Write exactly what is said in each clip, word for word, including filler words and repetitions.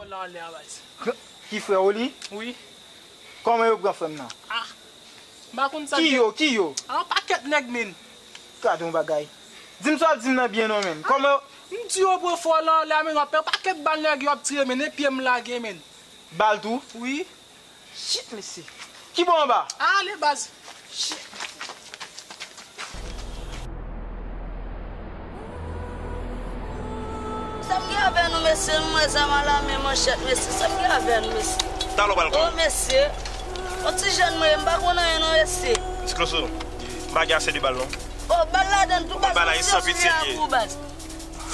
Lan anlè a, baz. Ki frè w li? Wi. Kòman yo pran frè m nan? Ah, m pa konn sa. Ki yo? Ki yo? Ah, yon pakèt nèg, men. Gade yon bagay. Di m sa w ap di m nan byen non, men. Kòman yo? M di yo pran frè w lan anlè a, men, w ap pè pakèt bal nèg yo ap tire, men, e pye m lage, men. Bal tou? Wi. Shit, mesye. Ki bò anba? Ale, baz. Shit, mesye. Sa m gen avè nou, mesye? Nou wè zam alamen, manchèt, mesye. Sa m gen avè nou, mesye? Talè w pral konn. O, mesye. Yon ti jèn mwen ye, m pa konn anyen non, mesye. Ti Kloso, m pa gen ase de bal non. O, bal ladan l tou, baz. Bal la, e san pitit li ye.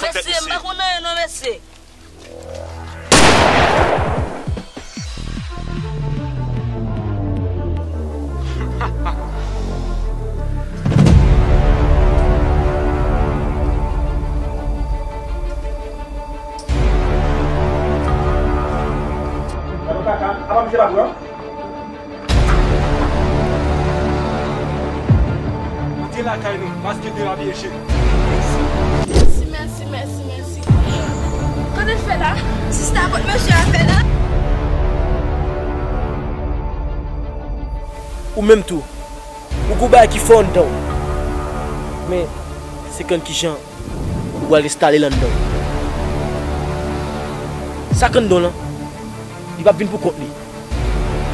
Mesye, m pa konn anyen non, mesye. Gade kaka, apa misye pa pran? Antre lakay nou, paske derape, mesye. Mèsi, mèsi, mèsi, mèsi. Kote l fè la? Sista, kot mesye a fè la? Ou menm tou, ou gon bagay ki fè w anndan w. Men, se konn kijan ou pral enstale l anndan w. Sa k anndan w lan, li p ap vin pou kont li.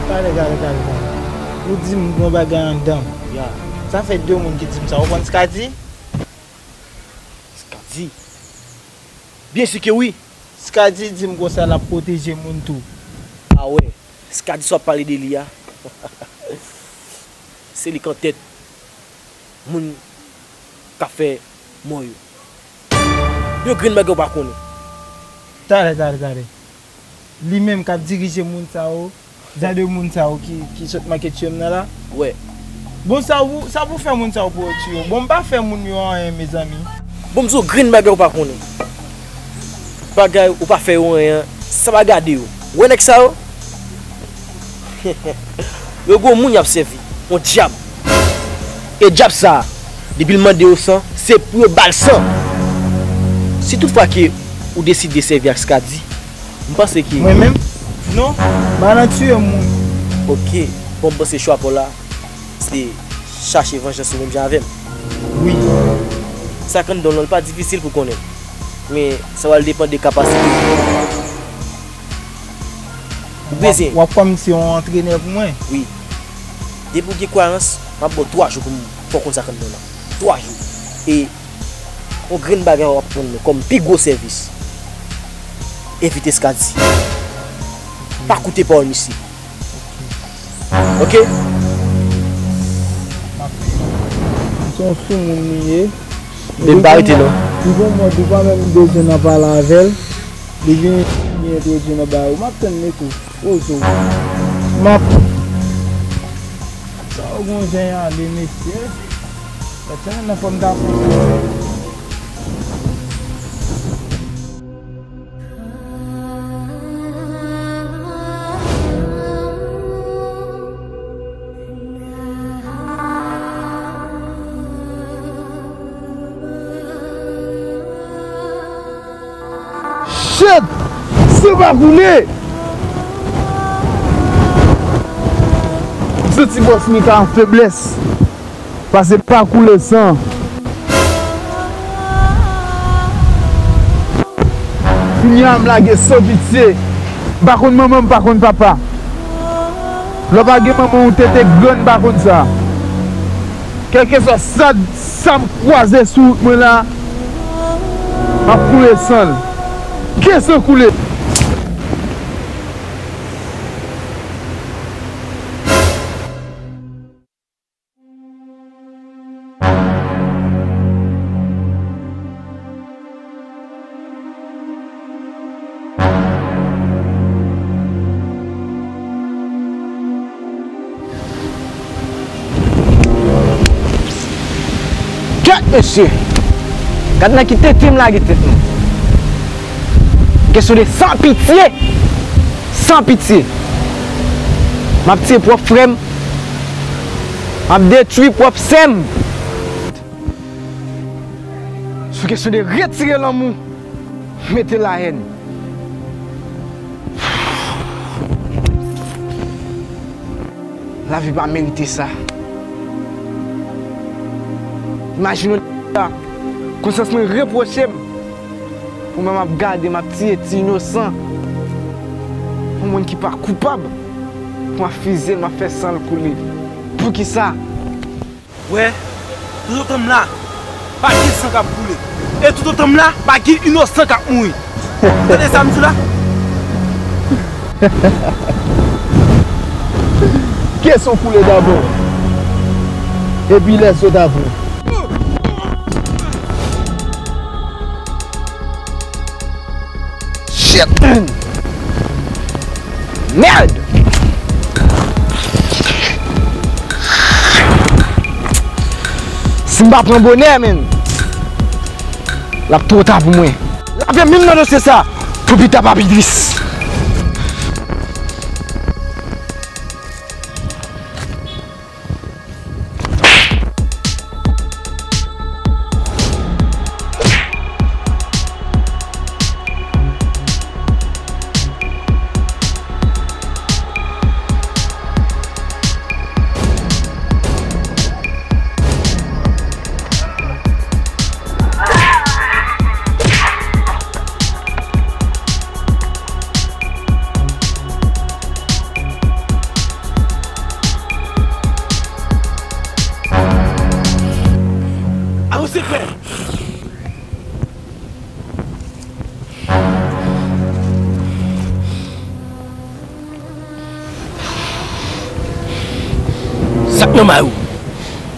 Talè, talè, talè, talè. Ou di m gon bagay anndan m. Ya. Sa fè de moun ki di m sa. Ou konn Skady? Skady? Byen si ke wi. Skady di m konsa l ap pwoteje moun tou. A wè, Skady sa w ap pale de li a, se li k antèt moun k ap fè mò yo. Yon grenn bagay ou pa konnen. Talè, talè, talè. Li menm k ap dirije moun sa yo, jan de moun sa yo ki, ki sot manke tiye m nan la. Wè. Bon, sa pou, sa pou fè moun sa yo pou yo tiye w? Bon, m pa fè moun yo anyen, mezanmi. Bon, m di w grenn bagay ou pa konnen. Bagay ou pa fè yo anyen an, sa pa gade yo. Wè nèg sa yo? Yo gon moun y ap sèvi, yon dyab. E dyab sa a, depi l mande yo san, se pou yo ba l san. Si toutfwa ke ou deside sèvi ak Skady, m panse ke... Mwen menm? Non, m pa nan tiye moun. Oke, bon, m panse chwa pa w la, se chache vanjans ou menm jan avè m. Wi. Sa k anndan w lan, li pa difisil pou konnen. Men, sa pral depann de kapasite w. Ou bezwen. W ap, w ap kòmsi yon antrenè pou mwen. Wi. Depi w gen kwayans, m ap ba w twa jou pou m fè w konn sa k anndan w lan. Twa jou. E yon grenn bagay w ap aprann mwen kòm pi gwo sèvis. Evite Skady. Pa koute pawòl misye. Oke? M ap fè. Se yon soumoun li ye. Men m pa rete non. Li gon mòd ou pa menm bezwen nan pale avè l. Li vin, vin entwodui nan bagay ou. M ap tann li tou. Wozo. M ap. Sa w gon jan y ale, mesye. Gad sa nan fòm ta fè. Shit! San pa koule! M santi bòs mwen ka an feblès. Pase pa koule san. Kounye a m lage san pitye. M pa konn manman, m pa konn papa. Lè w pa gen manman, ou tete grann, m pa konn sa. Kèlkeswa sa, sa m kwaze sou wout mwen la, m ap koule san l. Ke san koule! Kèt mesye! Gad nan ki tete m lage tèt mwen. Kesyon de san pitye! San pitye! M ap tiye pwòp frè m. M ap detwi pwòp sè m. Sou kesyon de retire lanmou, mete lahèn. Lavi pa merite sa. Imajine w la, konsyans mwen repwoche m. Pou mwen m ap gade, m ap tiye ti inosan. Yon moun ki pa koupab. Pou m ap fizye l, m ap fè san l koule. Poukisa? Wè, toutotan m la, pa gen san k ap koule. E toutotan m la, pa gen inosan k ap mouri. Tande sa m di w la? Ke san w koule dabò, epi lèzòt apre. Shit! Mèd! Si m pa pran bonè, menn, l ap twò ta pou mwen. Lave men m nan dosye sa, pou pita pa pi tris. Avanse frè! Sa k nan may ou?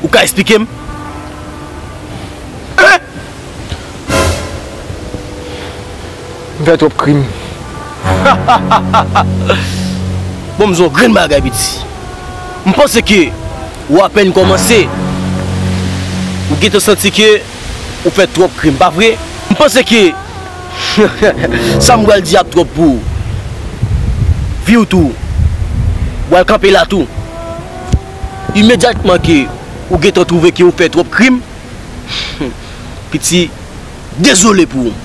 Ou ka esplike m? Hein? M fè twòp krim. Bon, m di w yon grenn bagay, piti. M panse ke ou apèn kòmanse. Ou gentan santi ke ou fè twòp krim, pa vre? M panse ke sa m pral di ap twòp pou ou. Vi w tou. W al kanpe la tou. Imedyatman ke ou gentan twouve ke ou fè twòp krim, piti, dezole pou ou.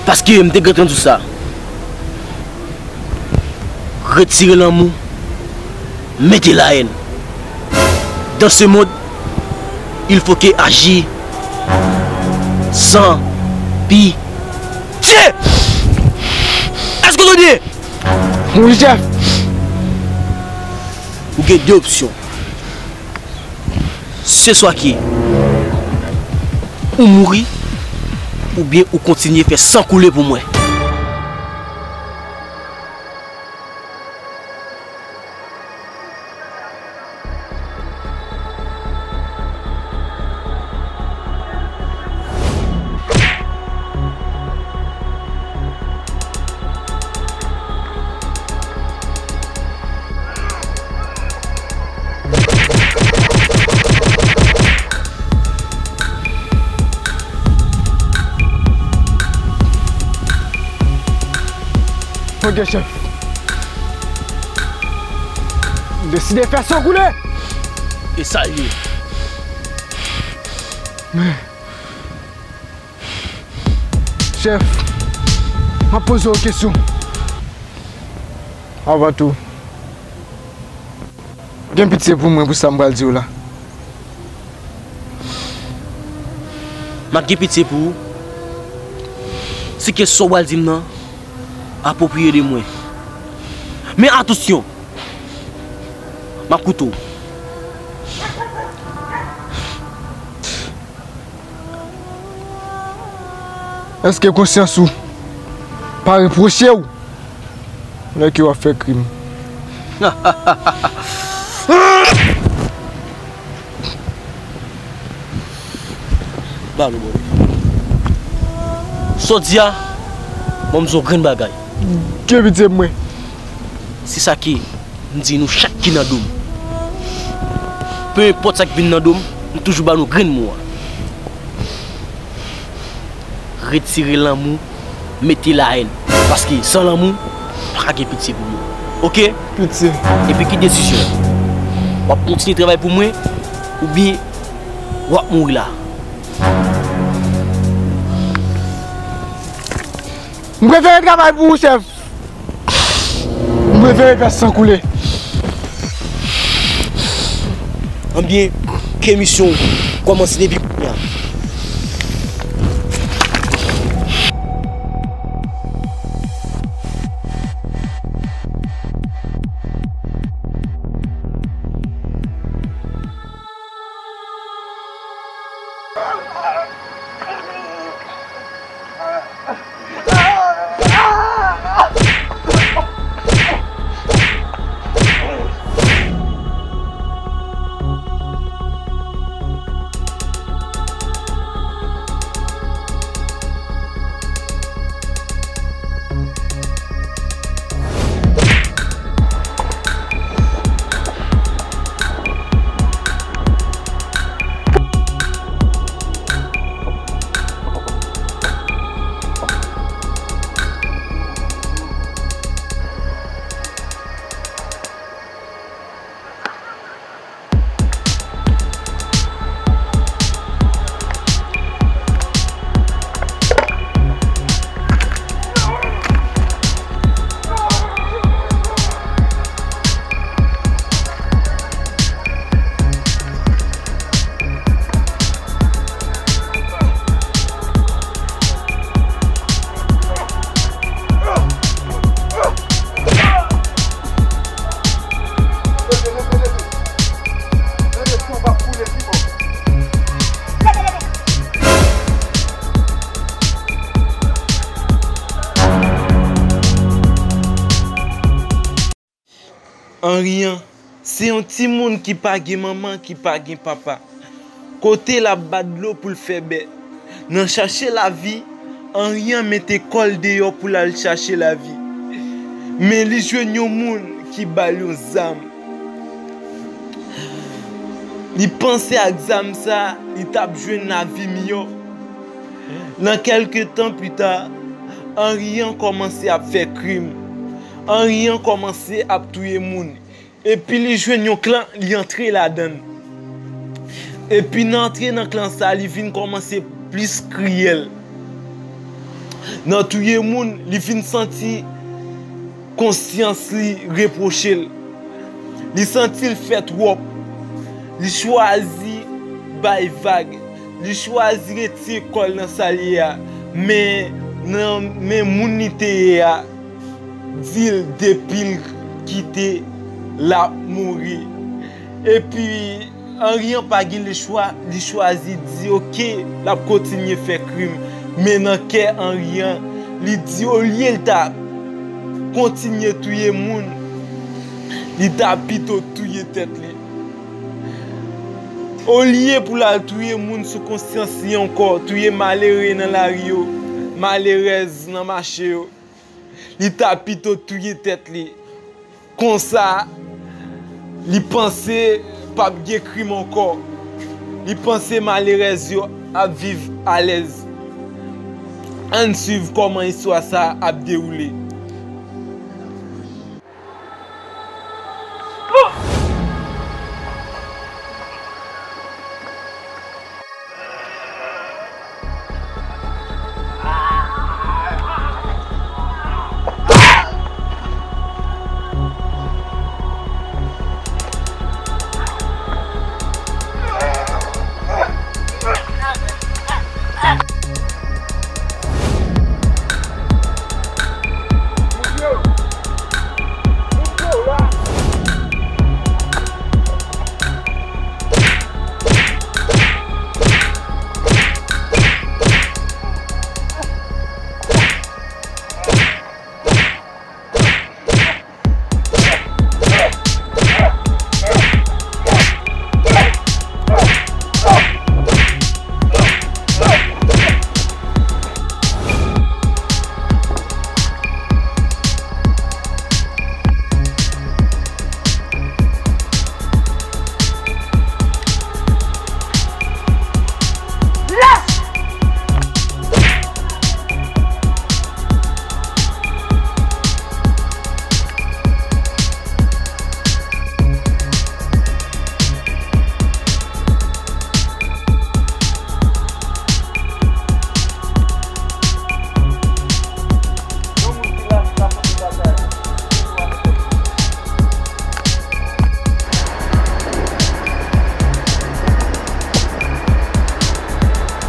Paske m te gentan di w sa. Retire lanmou, mete lahèn. Dans ce monde, il faut que agir sans pitié. Èske w tande? Wi, chèf. Ou gen de opsyon. Se swa ke ou mouri, oubyen ou kontinye fè san koule pou mwen. Ok, chèf. M deside fè san koule. E sa l ye. Men, chèf, m ap poze w kesyon. Avan tou, gen pitye pou mwen pou sa m pral di w la. M ap gen pitye pou ou si ke sa w pral di m nan apwopriye de mwen. Men atansyon, m ap koute w. Èske konsyans ou pa repwoche w lè ke w ap fè krim? Ba nou bò. Sa w di a, ban m di w yon grenn bagay. Gen pitye pou mwen. Se sa ke m di nou chak ki nan do m. Pe enpòt sa k vin nan do m, m toujou ba nou grenn mo a. Retire lanmou, mete lahèn. Paske san lanmou, pa gen pitye pou moun. Oke? Pitye. Epi ki desizyon? W ap kontinye travay pou mwen, oubyen w ap mouri la? M prefere travay pou ou, chèf. M prefere fè san koule. Ebyen, ke misyon kòmanse depi kounye a. Anri an, se yon timoun ki pa gen manman, ki pa gen papa. Kote l ap bat dlo pou l fè bè. Nan chache lavi, Anri an mete kò l deyò pou l al chache lavi. Men li jwenn yon moun ki ba l yon zam. Li panse ak zam sa, li t ap jwenn lavi miyò. Nan kèlke tan pita, Anri an kòmanse ap fè krim. Anri an kòmanse ap touye moun. Epi li jwenn yon klan, li antre ladan l. Epi nan antre nan klan sa, li vin kòmanse plis kriyèl. Nan touye moun, li vin santi konsyans li repwoche l. Li santi l fè twòp. Li chwazi bay vag. Li chwazi retire kò l nan sa l ye a. Men nan men moun li te ye a, di l depi l kite, l ap mouri. Epi, Anri an pa gen lechwa, li chwazi di oke, l ap kontinye fè krim. Men nan kè Anri an, li di olye l ta kontinye touye moun, li ta pito touye tèt li. Olye pou l al touye moun sou konsyans li ankò, touye malere nan lari yo, malerèz nan mache yo, li ta pito touye tèt li. Konsa, li panse p ap gen krim ankò. Li panse malerèz yo ap viv alèz. Ann swiv kòman istwa sa a ap dewoule.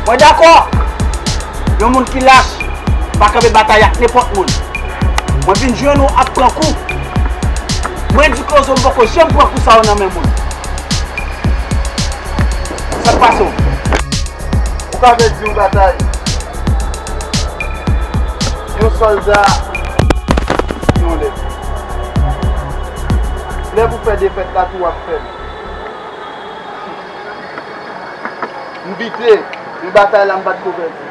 Mwen dakò. Yon moun ki lach pa kanpe batay ak nenpòt moun. Mwen vin jwenn ou ap pran kou. Mwen di Clozo m poko janm pran kou sa yo nan men moun. Sa k pase w? Ou ka pèdi yon batay. Yon sòlda, yon lè. Lè pou fè defèt la tou w ap fè l. M bite, men batay la m pa t ko pèdi.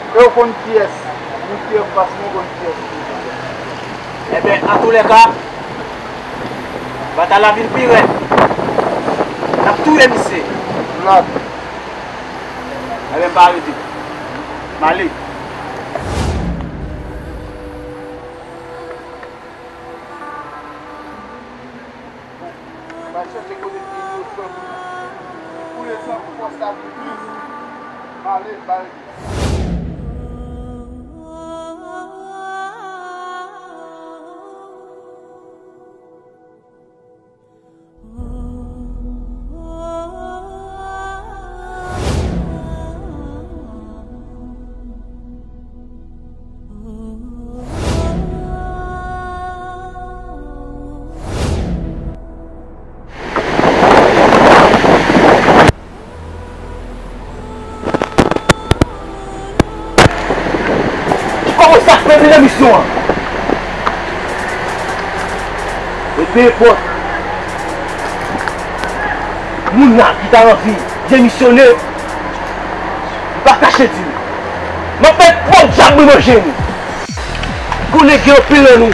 E w konn kiyès, moun ki anfas mwen konn kiyès ki. Ebyen, antoulèka, batay la vin pi rèd. N ap touye misye. N ap. Ebyen, m pa rete. M ale. M al chèche kote ki inosan pou nou. Pou inosan, pou fòs la vin plis. M ale, m ale. Kòman sa fè vin nan misyon an? E pe enpòt moun nan ki ta anvi demisyone, m pa kache di nou, m ap fè pwòp dyab mwen manje nou. Konnen gen anpil nan nou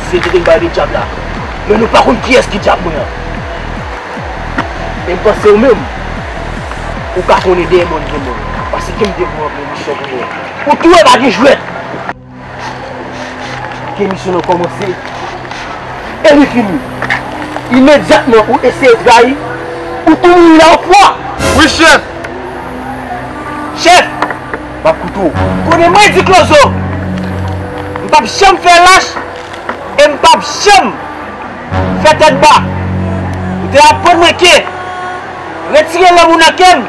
se te te bay de dyab la, men nou pa konn kiyès ki dyab mwen an. E m panse ou menm, ou ka konnen dèyè mòn gen mòn, paske m te voye anpil misyon pou mwen. Ou tou wè pa gen jwèt. Ke misyon nan kòmanse e li fini. Imedyatman ou eseye trayi, ou tou mouri la yon fwa. Wi, chèf! Chèf! M ap koute w. Konnen mwen di Clozo, m p ap janm fè lach e m p ap janm fè tèt ba. Ou te aprann mwen ke retire lanmou nan kè m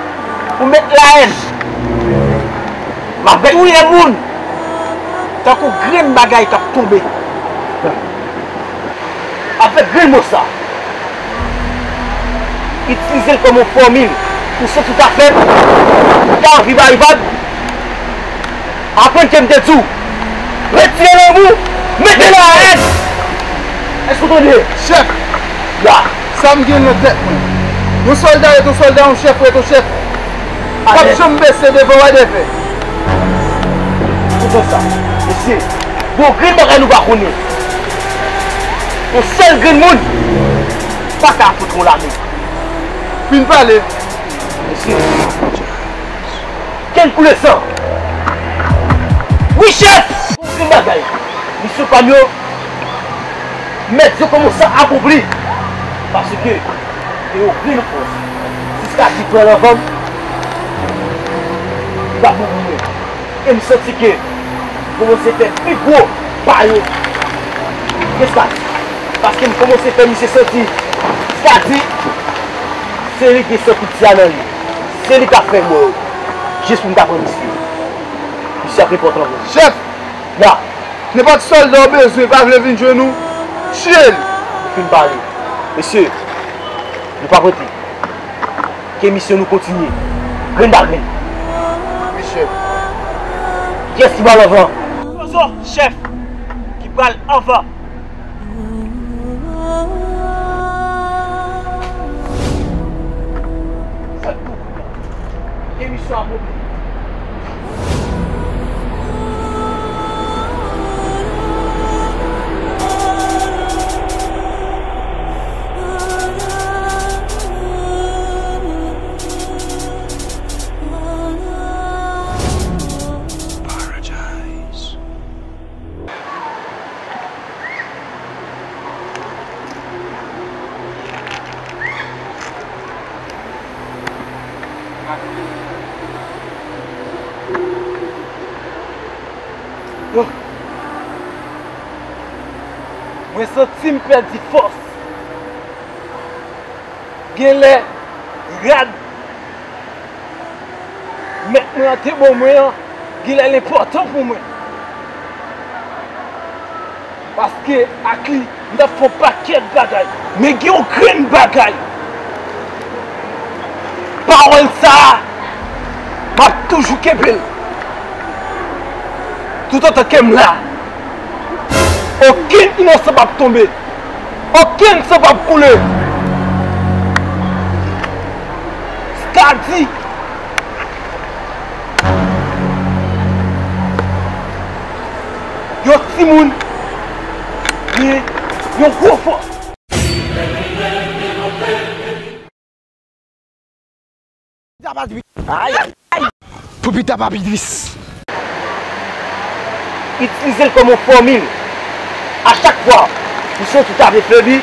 pou met lahèn. M ap touye moun tankou grenn bagay k ap tonbe. Avèk grenn mo sa, itilize l kòm yon fòmil pou soti ta fèt, pou ta anvi bay vag. Aprann ke m te di w, retire lanmou, mete lahèn. Èske w tande? Chèf, la, sa m gen nan tèt mwen. Yon sòlda ret yon sòlda, yon chèf ret yon chèf. P ap janm bese devan w a devè. Kontan sa, mesye, gon grenn bagay nou pa konnen. Yon sèl grenn moun pa ka afwonte yon lame. Fin pale. Mesye, kenn koule san. Wi, chèf! Gon grenn bagay misye pa m yo mèt yo kòmanse akonpli. Paske gen yon grenn fòs. Jiska di pran anvan m, li pa bon pou mwen. E m santi ke m kòmanse fè pi gwo pa yo ke sa. Paske m kòmanse fè misye santi, sa di, se li gen san Koutia nan li. Se li k ap fè mò yo. Jis pou m ta pran misye. Misye ap enpòtan pou m. Chèf! Ya! Nenpòt sòlda w bezwen pa vle vin jwenn ou, tiye l! Ou fin pale. Mesye, nou p ap rete. Ke misyon nou kontinye. Grenn pa grenn. Wi, chèf. Kiyès ki pral anvan? Clozo, chèf, ki pral anvan. Ke misyon akonpli. Mwen santi m pèdi fòs. Genlè rad mèt mwen an te ban mwen an, genlè l enpòtan pou mwen. Paske ak li, m t ap fè yon pakèt bagay. Men gen yon grenn bagay. Pawòl sa a, m ap toujou kenbe l. Toutotan ke m la, okenn inosan p ap tonbe. Okenn san p ap koule. Stadi. Yon timoun gen yon gwo fòs. Ay, ay, ay. Pou pita pa pi tris. Itilize l kòm yon fòmil. A chak fwa ou santi w ta vle febli,